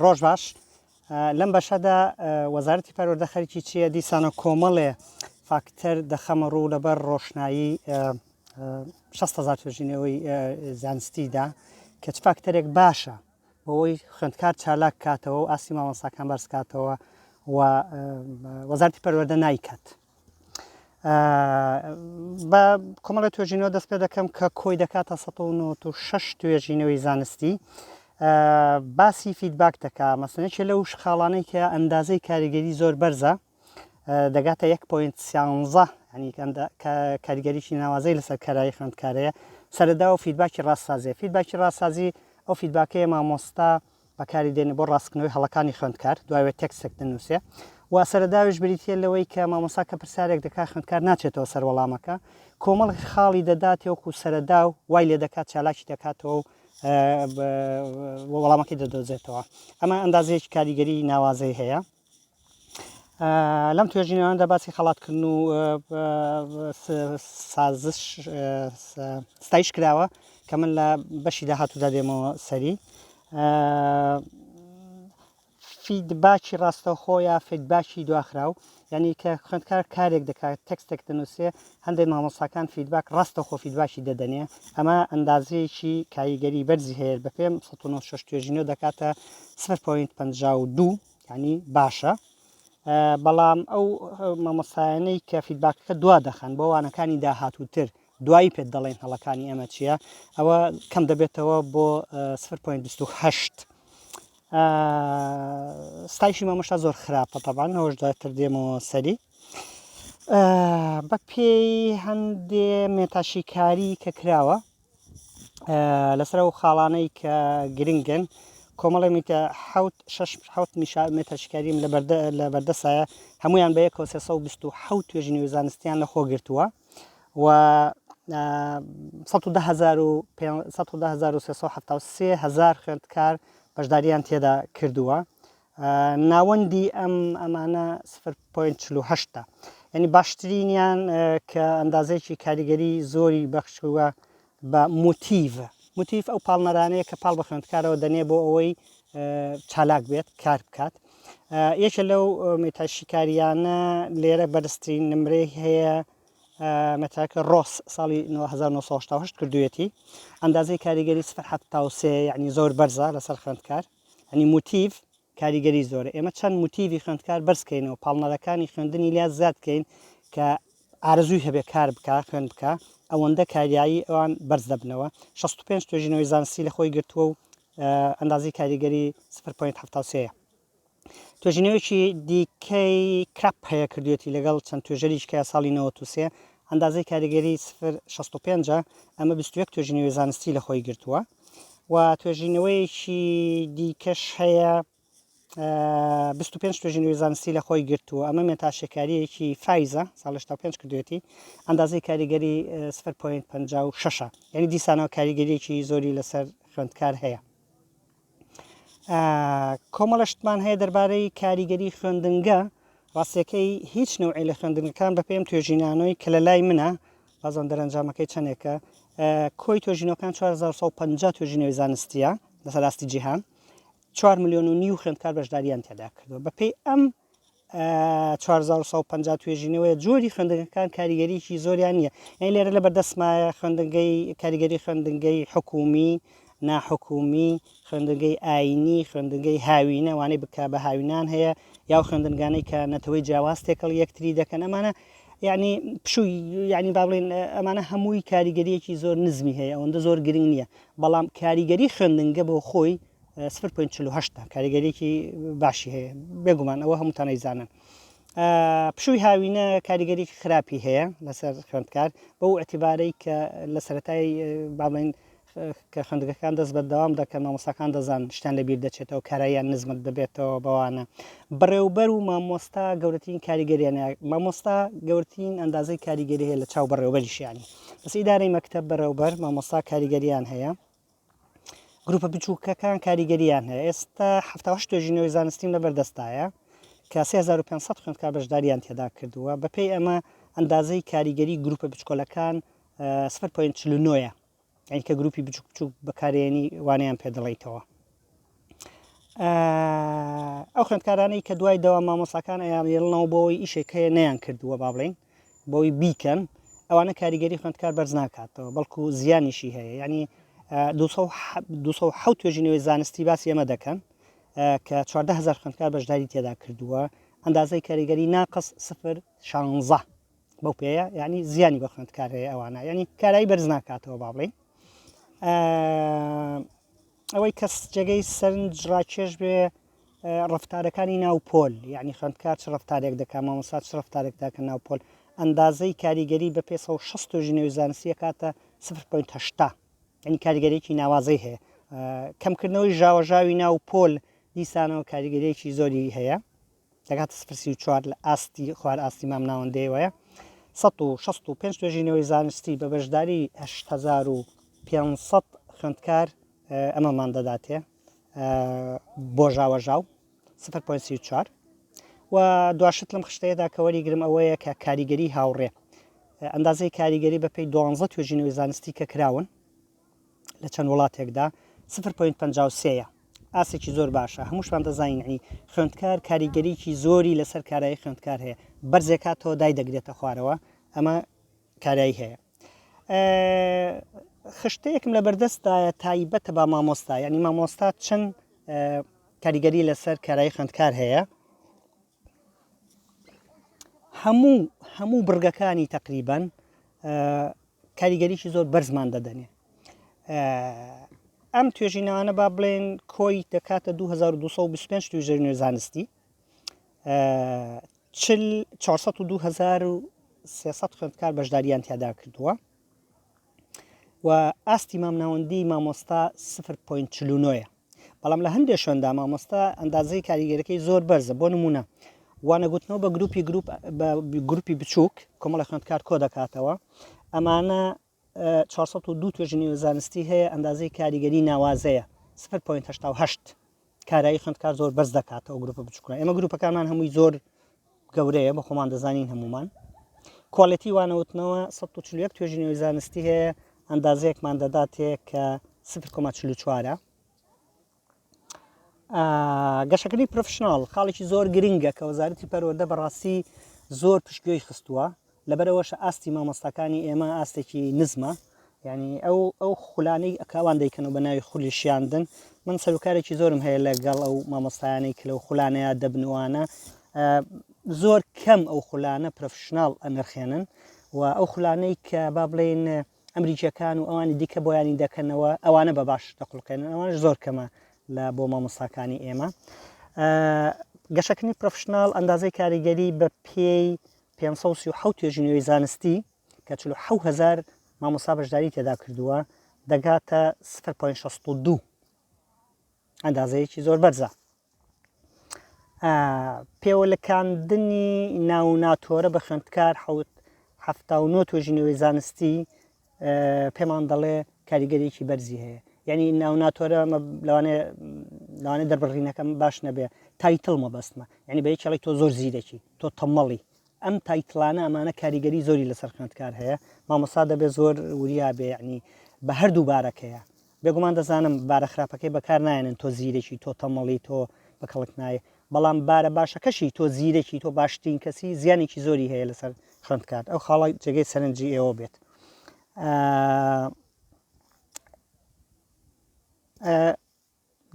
ڕۆژ باش لەم بەشەدا وەزارەتی پەروەردە خەریکی چییە دیسانە کۆمەڵێ فاکتەر دەخەمە ڕوو لەبەر ڕۆشنایی 600 توێژینەوەی زانستیدا کە چ فاکتەرێک باشە بۆی خوێندکار چالاک کاتەوە و ئاستی مامۆستاکان بەرز کاتەوە و وەزارتی پەروەردە نایکات. بە کۆمەڵی توێژینەوە دەست پێ دەکەم کە کۆی دەکاتە 196 توێژینەوەی زانستی باسی feedback دەکا مەسەلەن یەکێ لەو خاڵانەی کە ئەندازەی کاریگەری زۆر بەرزە دەگاتە 1.13 ینی کاریگەریی ناوازەی لەسەر کارایی خوێندکارەیە سەرەدا و feedback ی ڕاستسازیە feedback ی ڕاستسازی ئەو feedback ەیە مامۆستا بەکاری دێنێ بۆ ڕاستکردنەوەی هەڵەکانی خوێندکار، دوایێ تێکستێک دەنووسێ و سەرەداویش بریتییە لەوەی کە مامۆستا کە پرسیارێک دەکات خوێندکار ناچێتەوە سەر وەڵامەکە، کۆمەڵێک خاڵی دەداتێ وەکو سەرەداو وای لێ دەکات چالاکی دەکاتەوە و وەڵامەکەی دەدۆزێتەوە. ئەمە ئەندازەیەکی کاریگەری ناوازەی هەیە. لەم توێژینەوەدا باسی خەڵاتکردن و سازش ستایش کراوە کە من لە بەشی داهاتوودا دێمەوە سەری feedback ی ڕاستەوخۆ یا feedback ی دواخراو یعنی کە خوێندکار کارێک دەکات تێکستێک دەنووسێ هەندێک مامۆستاکان feedback ڕاستەوخۆ feedback ی دەدەنێ ئەمە ئەندازەیەکی کاریگەری بەرزی هەیە بە پێم 196 توێژینەوە دەکاتە 0.52 یانی باشە بەڵام ئەو مامۆستایانەی کە feedback ەکە دوا دەخەن بۆ وانەکانی داهاتووتر دوایی پێت دەڵێن هەڵەکانی ئەمە چییە ئەوە کەم دەبێتەوە بۆ 0.28 ستایشی مامۆستا زۆر خراپە تەبان ئەوەش دواتر دێمەوە سەری بە پێی هەندێ مێتاشیکاری کە کراوە لەسەر ئەو خاڵانەی کە گرنگن کۆمەڵی میتە حوت شش حوت میشا مێتاشیکاریم لە بەردە لە بەردەسایە هەمویان بە یەکەوە 327 توێژینەوەی زانستیان لە خۆ گرتووە و 110373 هزار خوێندکار بەشداریان تێدا کردووە ناوەندی ئەم ئەمانە 0.48 یعنی باشترینیان کە ئەندازەیەکی کاریگەری زۆری بەخشووە بە motive motive ئەو پاڵنەرانەیە کە پاڵ بە خوێندکارەوە دەنێ بۆ ئەوەی چالاک بێت کار بکات یەکێ لەو مێتاشیکاریانە لێرە بەرزترین نمرەی هەیە مێتاکە ڕۆس ساڵی 1970 کردوێتی ئەندازەی کاریگەری 0.73 یعنی زۆر بەرزە لەسەر خوێندکار یعنی motive کاریگەری زۆرە ئێمە چەند motive ی خوێندکار بەرز کەینەوە پاڵنەرەکانی خوێندنی لیا زیاد کەین کە ئارەزووی هەبێ کار بکا خوێن بکا ئەوەندە کاریایی ئەوان بەرز دەبنەوە 65 توێژینەوەی زانستی لە خۆی گرتووە و ئەندازەی کاریگەری 0.73 توێژینەوەیەکی دیکەی کراپ هەیە کردوێتی لەگەڵ چەند توێژەریش کە ساڵی 93 ئەندازەی کاریگەری 0.65 ئەمە 21 توێژینەوەی زانستی لە خۆی گرتووە و توێژینەوەیەکی دیکەش هەیە 25 توێژینەوەی زانستی لە خۆی گرتووە ئەمە مێتاشێکاریەکی فایزە ساڵ 85 کردوێتی ئەندازەی کاریگەری 0.56 یعنی دیسانەوە کاریگەریەکی زۆری لەسەر خوێندکار هەیە کۆمەڵە شتمان هەیە دەربارەی کاریگەری خوێندنگە ڕاستیەکەی هیچ نەوعێ لە خوێندنگەکان بە پێم توێژینانەوەی کە لە لای منە بازان دەرەنجامەکەی چەندێکە کۆی توێژینەوەکان 450 توێژینەوەی زانستیە لەسەر ئاستی جیهان 4 میلیۆن و نیو خوێندکار بەشداریان تێدا کردووە بەپێی ئەم 4150 توێژینەوەیە جۆری خوێندنگەکان کاریگەریی زۆریان نییە یعنی لێرە لە بەردەستمایە خوێندنگەی کاریگەری خوێندنگەی حکومی ناحکومی خوێندنگەی ئاینی خوێندنگەی هاوینە وانەی بکە بە هاوینان هەیە یاو خوێندنگانەی کە نەتەوەی جیاواز تێکەڵ یەکتری دەکەن ئەمانە یعنی پشووی یعنی با بڵێن ئەمانە هەمووی کاریگەریەکی زۆر نزمی هەیە ئەوەندە زۆر گرنگ نییە بەڵام کاریگەری خوێندنگە بۆ خۆی 0.48 کاریگەریەکی باشی هەیە بێگومان ئەوە هەمووتان ئەیزانن پشووی هاوینە کاریگەری خراپی هەیە لەسەر خوێندکار بەو ئەتیبارەی کە لە سەتای با بڵێن کە خوێندگەکان دەست بەردەوام دەکەن مامۆستاکان دەزان شتیان لەبیر دەچێتەوە کاراییان نزمت دەبێتەوە بەوانە بەڕێوبەر و مامۆستا گەورەترین کاریگەریان مامۆستا گەورترین ئەندازەی کاریگەری هەیە لە چاو بەڕێوبەریشیانی بەس ئیدارەی مەکتەب بەڕێوبەر مامۆستا کاریگەریان هەیە گروپە بچووکەکان کاریگەریان هەیە ئێستا 78 توێژینەوەی زانستیم لە بەردەستایە کە 3500 خوێندکار بەشداریان تێدا کردووە بەپێی ئەمە ئەندازەی کاریگەری گروپە بچکۆلەکان 0.49 یعنی کە گروپی بچوک بچوک بەکارێنی وانەیان پێ دەڵێیتەوە. ئەو خوێندکارانەی کە دوای دەوام مامۆستاکان ئەیانێڵنەوە بۆ ئەوەی ئیشێک هەیە نەیان کردووە با بڵێین بۆی بیکەن ئەوانە کاریگەری خوێندکار بەرز ناکاتەوە بەڵکو زیانیشی هەیە یعنی 207 توێژینەوەی زانستی باسی ئەمە دەکەن کە 14هزار خوێندکار بەشداری تێدا کردووە ئەندازەی کاریگەری ناقص 0 16 بەو پێیە یعنی زیانی بە خوێندکار هەیە ئەوانە یعنی کارایی بەرز ناکاتەوە با بڵێین ئەوەی کەس جێگەی سەرنج ڕاکێش بێ ڕفتارەکانی ناو پۆل یعنی خوێندکار چ ڕفتارێک دەکا مامۆستا چ ڕفتارێک داکە ناو پۆل ئەندازەی کاریگەری بە 560 توێژینەوەی زانستی ئەکاتە 0.80 یعنی کاریگەریی ناوازەی هەیە کەمکردنەوەی ژاوەژاوی ناو پۆل دیسانەوە کاریگەریی زۆری هەیە دەگاتە 0.34 لە ئاستی خوار ئاستی مامناوەندەیەوەیە 165 توێژینەوەی زانستی بە بەشداری 8500 خوێندکار ئەمەمان دەداتێ بۆ ژاوەژاو 0.34 و دواشت لەم خشتەیەدا کە وەریگرم ئەوەیە کە کاریگەری هاوڕێ ئەندازەی کاریگەری بە پێی دوانزە توێژینەوەی زانستی کە کراون لە چەند وڵاتێکدا 0.53 ئاسێکی زۆر باشە هەمووشمان دەزانین عنی خوێندکار کاریگەریکی زۆری لەسەر کارایی خوێندکار هەیە بەرزێکاتەوە دای دەگرێتە خوارەوە ئەمە کارایی هەیە خشتەیەکم لە بەردەستدایە تایبەتە بە مامۆستا یعنی مامۆستا چەند کاریگەری لەسەر کارایی خوێندکار هەیە هەموو هەموو بڕگەکانی تقریبان کاریگەریی زۆر بەرزمان دەدەنێ ئەم توێژینەوانە با بڵێن کۆی دەکاتە 2225 توێژەر زانستی 402 خوێندکار بەشداریان تیادا کردووە و ئاستی مامناوەندی مامۆستا 0.49 بەڵام لە هەندێک شوێندا مامۆستا ئەندازەی کاریگەرەکەی زۆر بەرزە بۆ نمونە وانەگوتنەوە بە گروپی گروپ بە گروپی بچووک کۆمەڵە خوێندکار کۆ دەکاتەوە ئەمانە 402 توێژینەوەی زانستی هەیە ئەندازەی کاریگەری ناوازەیە 0.88 کارایی خوێندکار زۆر بەرز دەکاتەوە گروپە بچووکە ئێمە گروپەکانمان هەمووی زۆر گەورەیە بە خۆمان دەزانین هەمومان quality وانەوتنەوە 141 توێژینەوەی زانستی هەیە ئەندازەیەکمان دەداتێ کە 0.44 گەشەکردنی professional خاڵێکی زۆر گرنگە کە وەزارەتی پەروەردە بەڕاستی زۆر پشتگوێی خستووە لەبەرئەوەش ئاستی مامۆستاکانی ئێمە ئاستێکی نزمە یعنی ئەو ئەو خولانەی ئەکاوان دەیکەن و بە ناوی خولی شیاندن من سەرکارێکی زۆرم هەیە لەگەڵ ئەو مامۆستایانەی کە لەو خولانەیە دەبنوانە زۆر کەم ئەو خولانە professional ئەنرخێنن و ئەو خولانەی کە با بڵێن ئەمریکیەکان و ئەوانی دیکە بۆیانی دەکەنەوە ئەوانە بە باش دەخڵقێنن ئەوانش زۆر کەمە لە بۆ مامۆستاکانی ئێمە گەشەکردنی professional ئەندازەی کاریگەری بە پێی 537 توێژینەوەی زانستی کە 47 هزار مامۆستا بەشداری تێدا کردووە دەگاتە 0.62 ئەندازەیەکی زۆر بەرزە پێوەلکاندنی ناوناتۆرە بە خوێندکار 79 توێژینەوەی زانستی پێمان دەڵێ کاریگەریەکی بەرزی هەیە یعنی ناوناتۆرە لەوانەیە لەوانەیە دەربڕینەکەم باش نەبێ title مەبەستمە یعنی بە یەکێڵی تۆ زۆر زیرەکی تۆ تەمەڵی ئەم title انە ئەمانە کاریگەری زۆری لەسەر خوێندکار هەیە مامۆستا دەبێت زۆر وریا بێ یعنی بە هەردوو بارەکەیە بێگومان دەزانم بارە خراپەکەی بەکار نایەنن تۆ زیرەکی تۆ تەمەڵی تۆ بە کەڵک نایە بەڵام بارە باشەکەشی تۆ زیرەکی تۆ باشترین کەسی زیانێکی زۆری هەیە لەسەر خوێندکار ئەو خاڵە جێگەی سەرنجی ئێوە بێت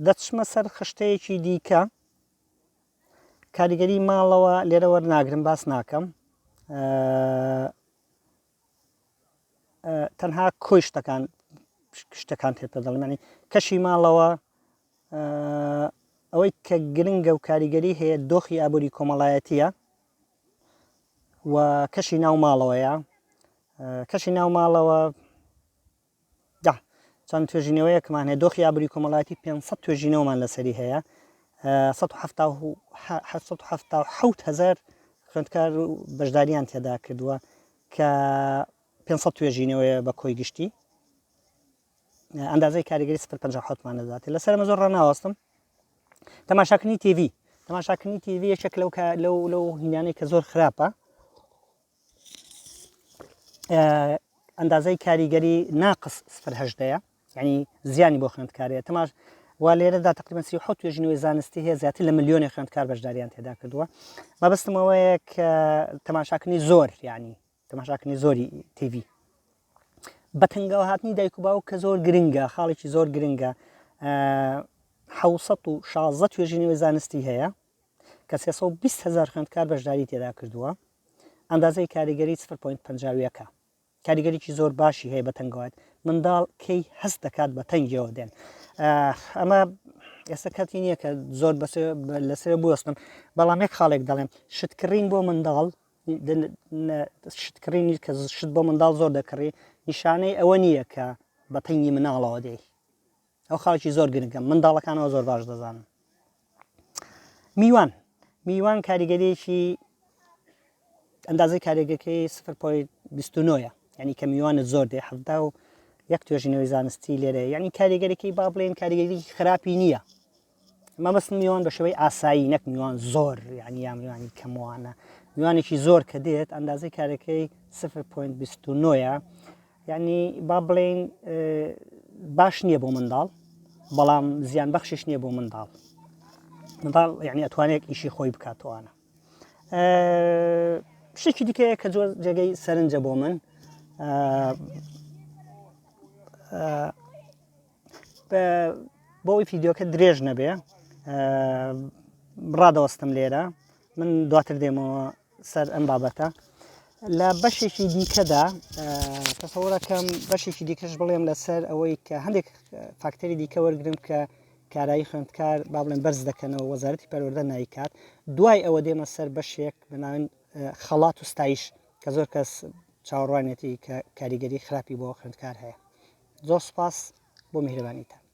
دەچمە سەر خشتەیەکی دیکە کاریگەری ماڵەوە لێرە وەرناگرم باس ناکەم تەنها کۆی شتەکان شتەکان تێ پێ دەڵێم یعنی کەشی ماڵەوە ئەوەی کە گرنگە و کاریگەری هەیە دۆخی ئابووری کۆمەڵایەتیە و کەشی ناو ماڵەوەیە کەشی ناو ماڵەوە دا چەند توێژینەوەیەکمان هەیە دۆخی ئابووری کۆمەڵایەتی 500 توێژینەوەمان لەسەری هەیە 177 هزار خوێندکار و بەشداریان تێدا کردووە کە 500 توێژینەوەیە بە کۆی گشتی ئەندازەی کاریگەری 0.57 مان دەداتێ لەسەر ئەمە زۆر ڕاناوەستم تەماشاکردنی تیڤی تەماشاکردنی تیڤی یەکێک لەو لەو لەو هینانەی کە زۆر خراپە ئەندازەی کاریگەری ناقس سفر هەژدەیە یعنی زیانی بۆ خوێندکارەیە تەماش و لێرەدا تقریبا 37 توێژینەوەی زانستی هەیە زیاتر لە ملیۆنێک خوێندکار بەشداریان تێدا کردووە. مەبەستم ئەوەیە کە تەماشاکردنی زۆر یعنی تەماشاکردنی زۆری تیڤی بەتەنگەوە هاتنی دایک و باوک کە زۆر گرنگە خاڵێکی زۆر گرنگە 616 توێژینەوەی زانستی هەیە کە 320 هزار خوێندکار بەشداری تێدا کردووە ئەندازەی کاریگەری 0.51 کاریگەریی زۆر باشی هەیە بە تەنگەوەت منداڵ کەی هەست دەکات بە تەنگیەوە دێن ئەمە ئێستا کاتی نییە کە زۆر لەسەر بوەستم بەڵام یەک خاڵێک دەڵێم شتکڕین بۆ منداڵ شتکڕینی کە شت بۆ منداڵ زۆر دەکڕی نیشانەی ئەوە نییە کە بە تەنگی مناڵەوە دێی ئەو خاڵێکی زۆر گرنگە منداڵەکانەوە زۆر باش دەزانن میوان میوان کاریگەریەکی ئەندازەی کارێگەکەی 0.29 یعنی کە میوانت زۆر دێ حەفتا و یەک توێژینەوەی زانستی لێرە یعنی کاریگەرەکەی با بڵێن کاریگەری خراپی نییە مەبەستم میوان بە شێوەی ئاسایی نەک میوان زۆر یعنی یا میوانی کەموانە میوانێکی زۆر کە دێت ئەندازەی کارەکەی 0.29 یعنی با بڵێین باش نییە بۆ منداڵ بەڵام زیان بەخشش نییە بۆ منداڵ منداڵ یعنی ئەتوانێت ئیشی خۆی بکاتەوەە شتێکی دیکەیە کە زۆر جێگەی سەرنجە بۆ من بۆ ئەوی فیددیوکە درێژ نەبێ ڕادەوەستم لێرە من دواتر دێمەوە سەر ئەم بابەتە لە بەشێکی دیکەدا تەسەوڕەکەم بەشێکی دیکەش بڵێم لەسەر ئەوەی کە هەندێک فاکتەری دیکە وەرگرم کە کارایی خوێندکار با بڵێن بەرز دەکەنەوە وەزارەتی پەروەردە نایکات دوای ئەوە دێمە سەر بەشێک بە ناوی خەڵات و ستایش کە زۆر کەس چاوەڕوانێتی کە کاریگەری خراپی بۆ خوێندکار هەیە زۆر سپاس بۆ میهرەبانیتان.